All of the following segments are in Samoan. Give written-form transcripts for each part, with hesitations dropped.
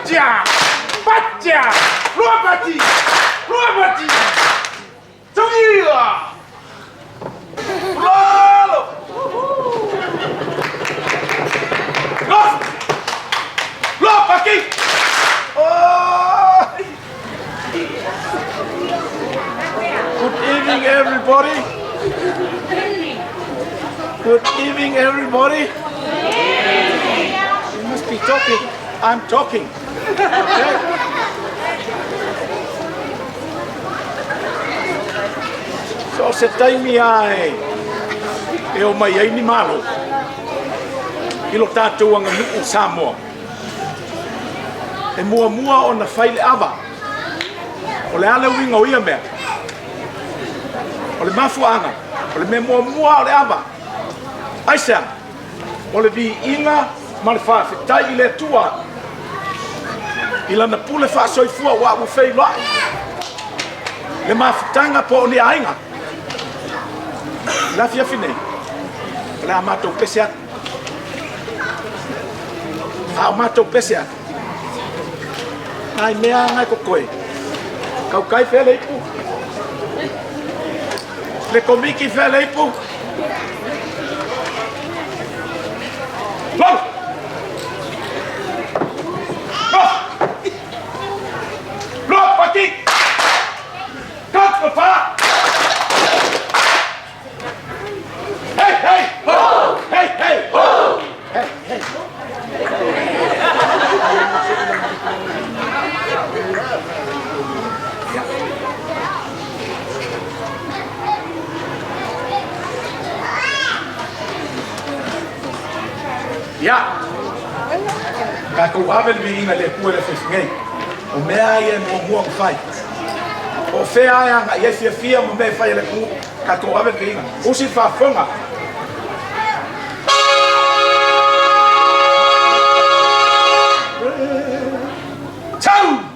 Patia! Patia! Lua pati! Lua pati! Tuia! Lalo! Lua! Lua pati! Oh! Good evening, everybody. Good evening, everybody. You must be talking. I'm talking. Okay? So se taimi lava e omai ai ni malo i lo tatou aganuu Samoa. E muamua ona fai le ava. O le a le uiga o ia mea? O le mafuaaga, o le mea muamua o le ava. Aisea? O le viiga ma le faafetai i le Atua i lana pule faasoifua aua ua feiloai le mafutaga po o ni aiga. I le afiafi nei, o le a matou pese atu. A o matou pese atu, nai mea lava e totoe. Kaukai fea le ipu? Le Komiti fea le ipu? Lolo! Lolo! Lolo pati! Kau pa! Hey, hey! Ho! Hey, hey! Ho! Hey, hey! Ia, tatou ave le viiga i le Atua i le afiafi nei. O mea ia e muamua ona fai. O fea e agai ai fiafia ma mea e fai e le atunuu, tatou ave le viiga. Usi le faafofoga. Tau!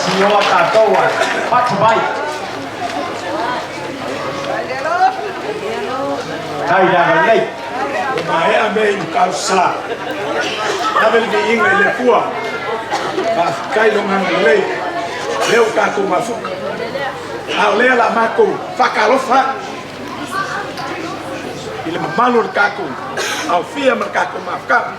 faatalasioa tatou ae fatu mai. Tai le agalelei. Maea mea i Nukausā. Ave le viiga i le Atua. Faafetai lona agalelei. Lea ua tatou mafuta. A o lea la matou faatalofa atu i le mamalu o le tatou aofia ma le tatou mafutaga.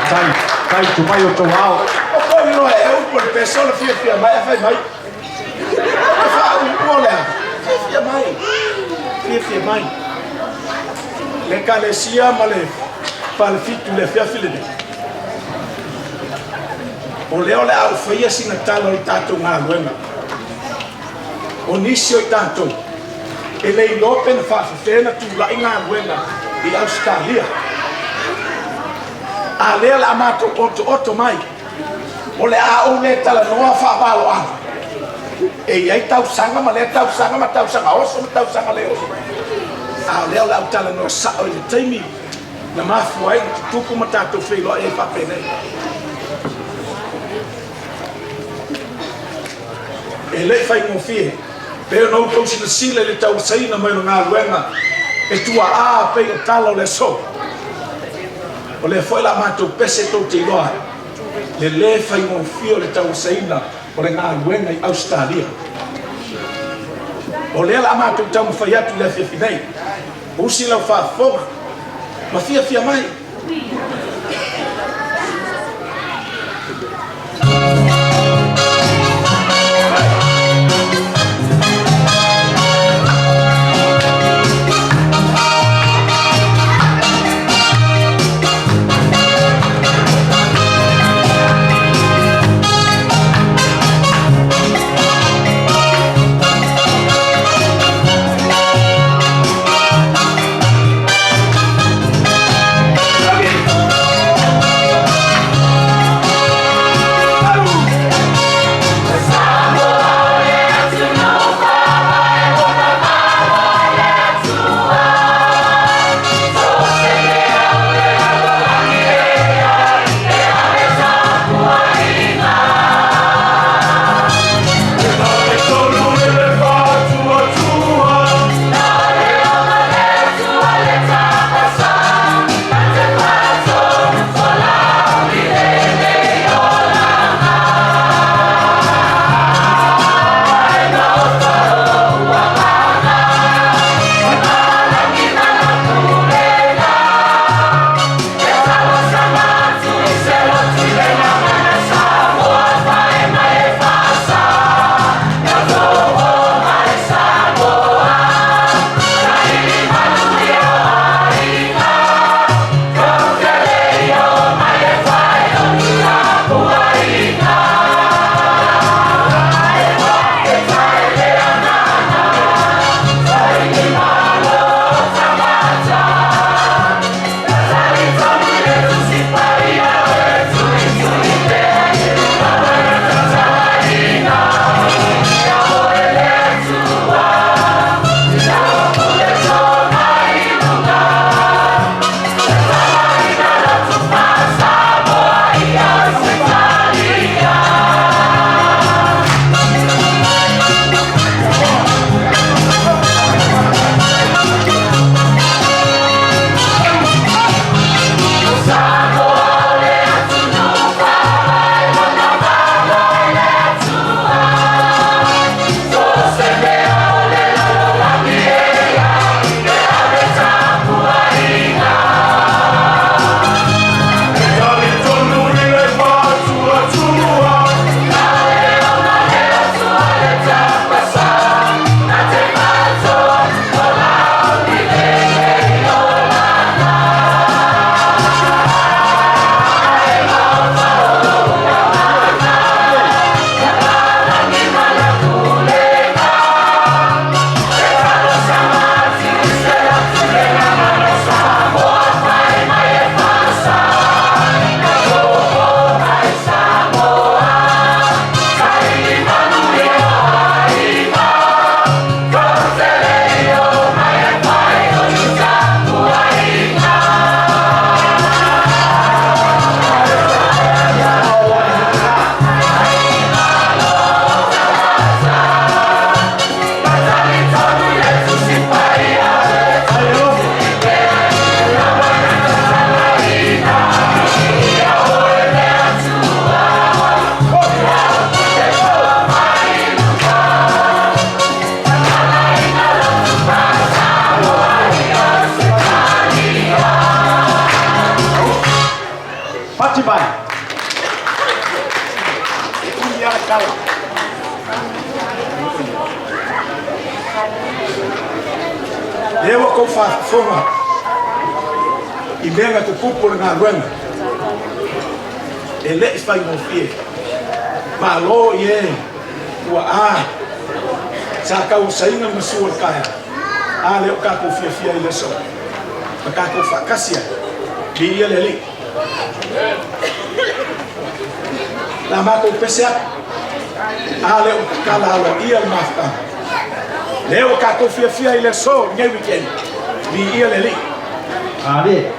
Tai, tai tu mai o tau ao. O foi loa e upu le peso le fiafia mai a fai mai. O te faauupu o lea. Fiafia mai. Fiafia mai. Le ekalesia ma le falefitu i le afiafi lenei. O lea o le a ou faia sina tala o le tatou galuega. O nisi o i tatou e le iloa pe na faafefea na tulai galuega i Ausetalia. A lea o le a matou otooto mai, o le a ou le talanoa faavaloaga. E i ai tausaga ma lea tausaga ma tausaga oso ma tausaga le oso. A o lea o le a ou talanoa sao i le taimi na mafua ai ona tutupu ma tatou feiloai ai faapenei. E le i faigofie, pei ona outou silasila i le tauasaina mai o le galuega e tuaa pei o tala o le aso. O lea foi la matou pese tou te iloa ai le lē faigofie o le tauasaina o le galuega i Ausetalia. O lea la a matou taumafai atu i le afiafi nei, usi lau faafofoga ma fiafia mai. tala. Lea ua tou faafofoga i mea na tutupu o le galuega e le i faigofie. Malo i e ua a sa tauosaina le gasu o le taeao, a lea ua tatou fiafia ai i le aso ma tatou faatasi ai. Viia le Alii. La matou pese atu, a lea ua tatala aloaia le mafutaga. Lea ua tatou fiafia i le aso lenei weekend. Viia le Alii. Amene.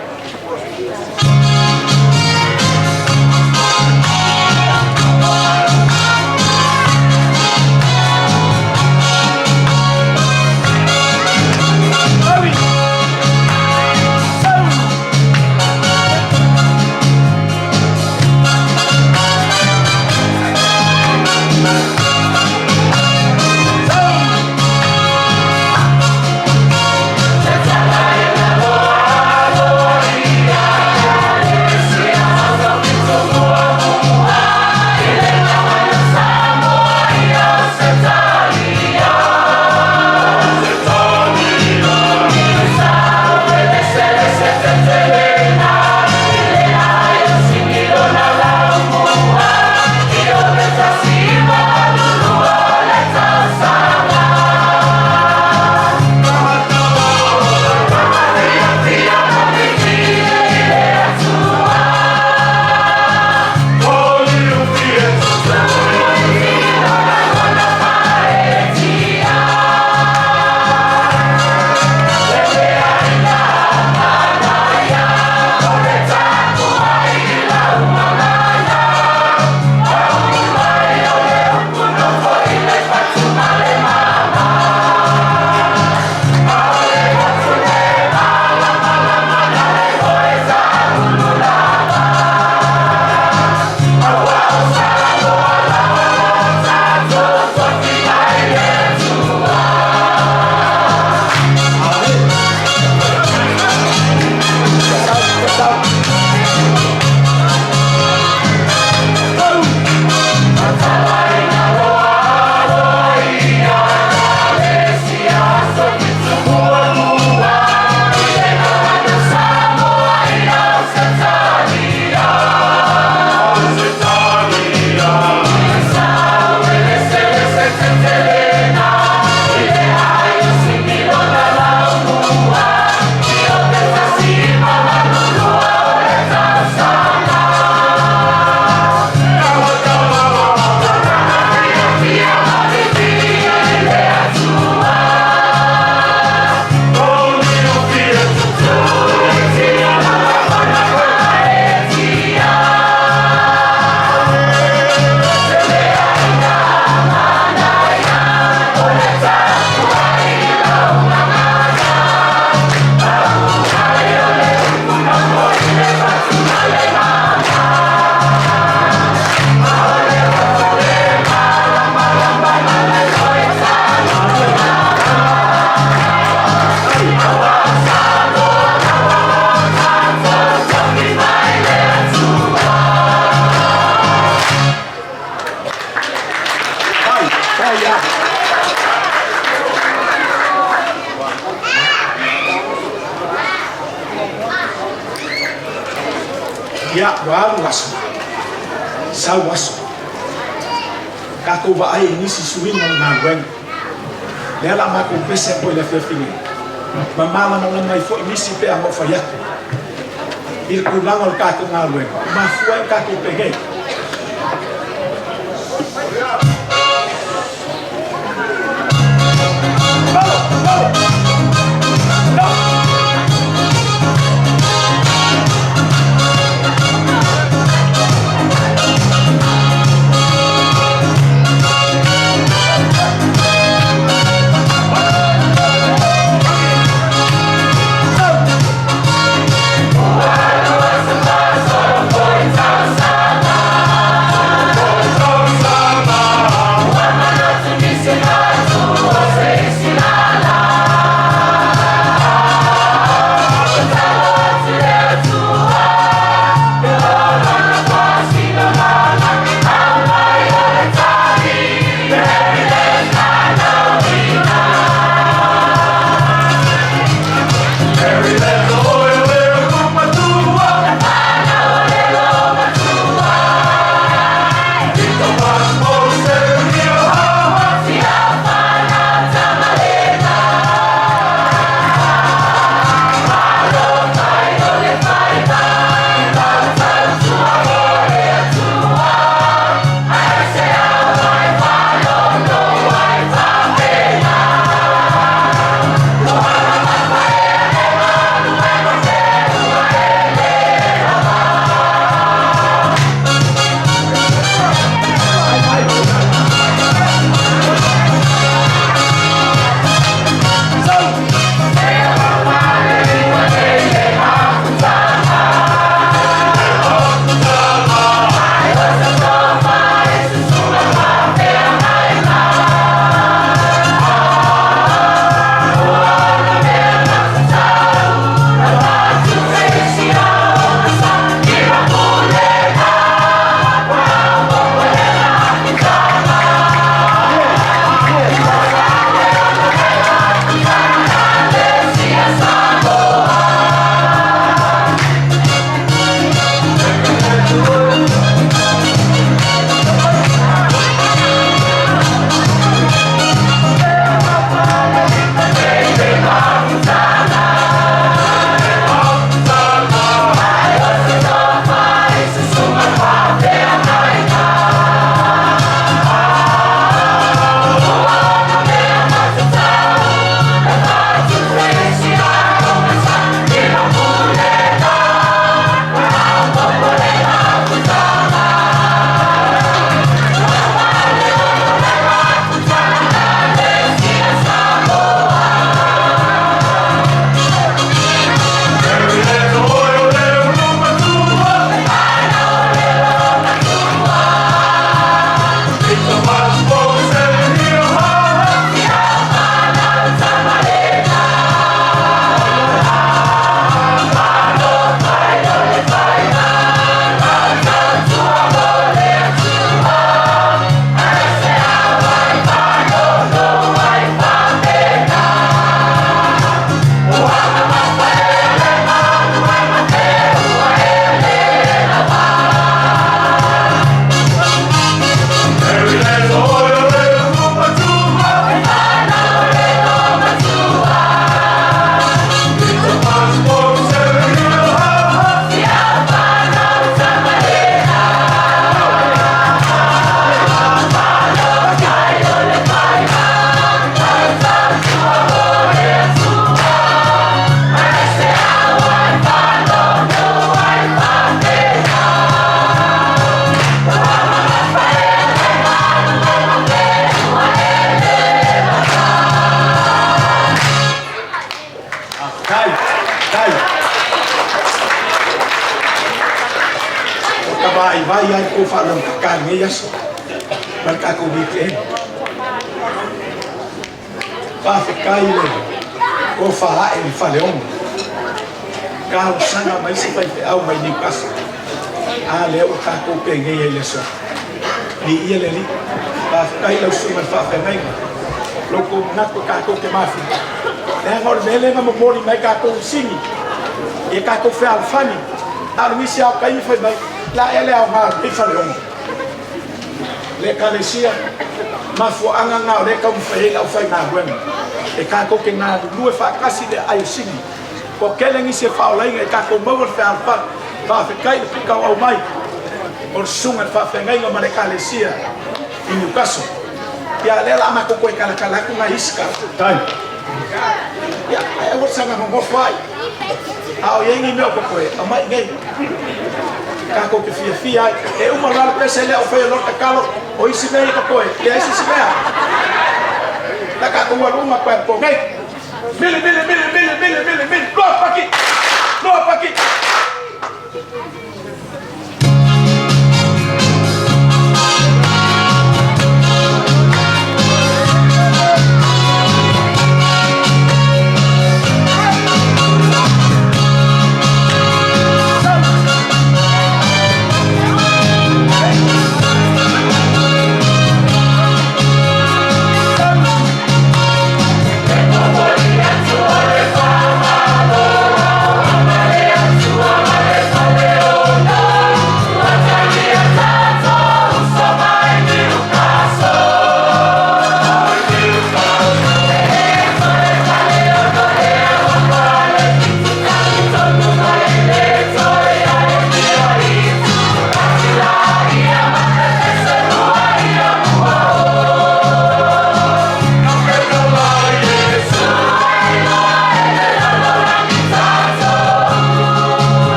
Ia, ua alu aso, sau aso. Tatou vaai i nisi suiga o le galuega. Lea la matou pese atu ai i le afiafi nei. Ma malamalama ai foi nisi pe a na ou fai atu i le tulaga o le tatou galuega, ua mafua ai ona tatou penei. tatou faalogokaka i lenei aso ma le tatou weekend. Faafetai i le tofa ae i Faleono. Talosaga mai se faifeau mai Newcastle. A lea ua tatou penei ai i le aso. Viia le Alii. Faafetai i lau susuga i le faafeagaiga. Lo outou manatu e tatou te mafuta. Leaga o le mea lea na momoli mai tatou i Sini. Ia tatou fealofani. A o le nisi lava o taimi fai mai, la ea le aoga o lenei Faleono. Le Ekalesia, mafuaaga na o lea e taumafai ai le aufaigaluega e tatou te galulue faatasi i le aai o Sini. Ua tele nisi e faaolaina i tatou maua le fealofani. Faafetai i le pita o aumai o le susuga i le faafeagaiga ma le Ekalesia i Newcastle. Ia, lea o le a matou toe talatala atu nai isi tala. Tai. Ia, ae aua le saga nonofo ai. A o i ai ni mea o totoe, aumai i nei. Tatou te fiafia ai. E uma loa le pese lea o faia loa le tatalo, o isi mea ia totoe, leai se isi mea. Na tatou alu uma atu ai po nei. Mili, mili, mili, mili, mili, mili, mili, loa paki, loa paki.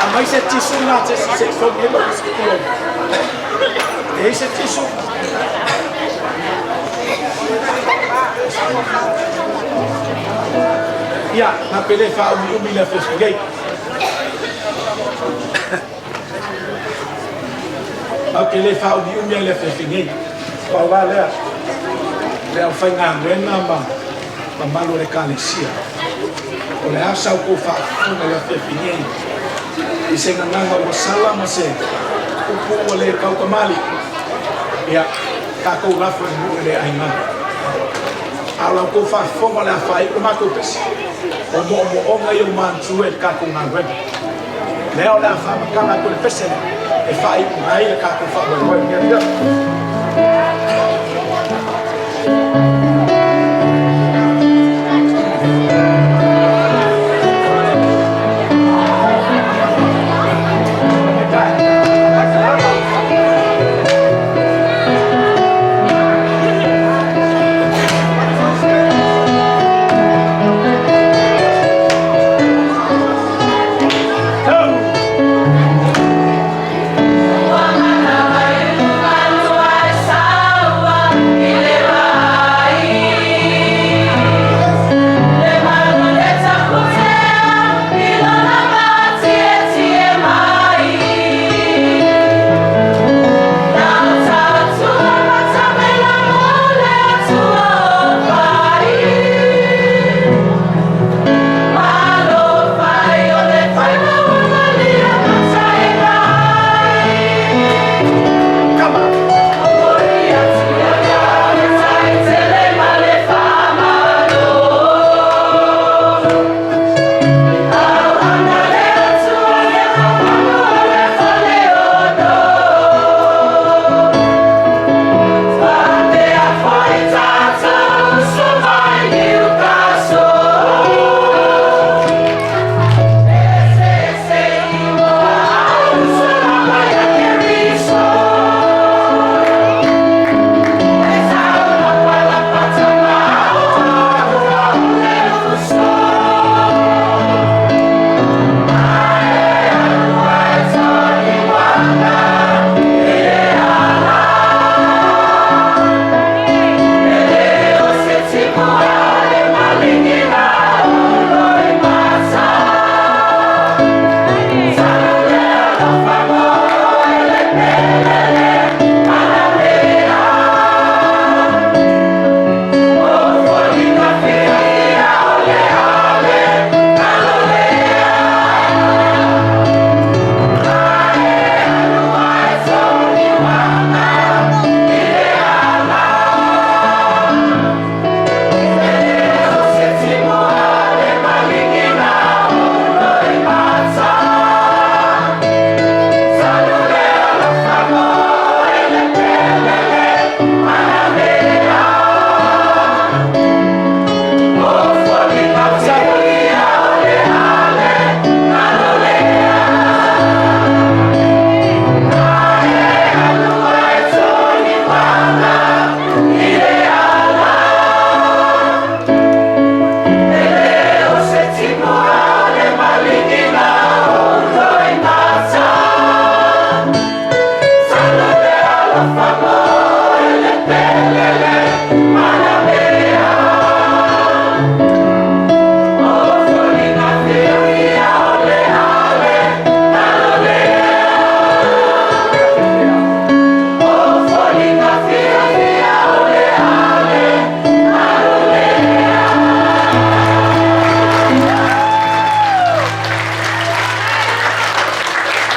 Aumai se tisu lena se se togi ai lou tulou. E i se tisu. Ia, na pele faaumiumi le afiafi nei. Matou te le faaumiumi ai le afiafi nei. Pau la lea, le aufaigaluega ma mamalu o le Ekalesia, o le a sa outou faafofoga i le afiafi nei i se gagana ua sala ma se upu ua le taukamali'i, ia, tatou lafo i le nuu e le aina. A o la outou faafofoga o le a faaiu le matou pese, o moomooga ia ua manatua i le tatou galuega. Lea o le a faamatala atu le pese lea e faaiu ai le tatou faamoemoe i lenei afiafi. Come on.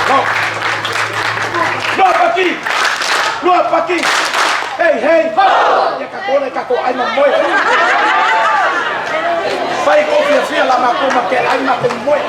No. Lua paki! Lua paki! Hey, hey, ho! Ia tatou ola i tatou ai ma moe. Fai ko fiafia la matou ma ke ai matou moe.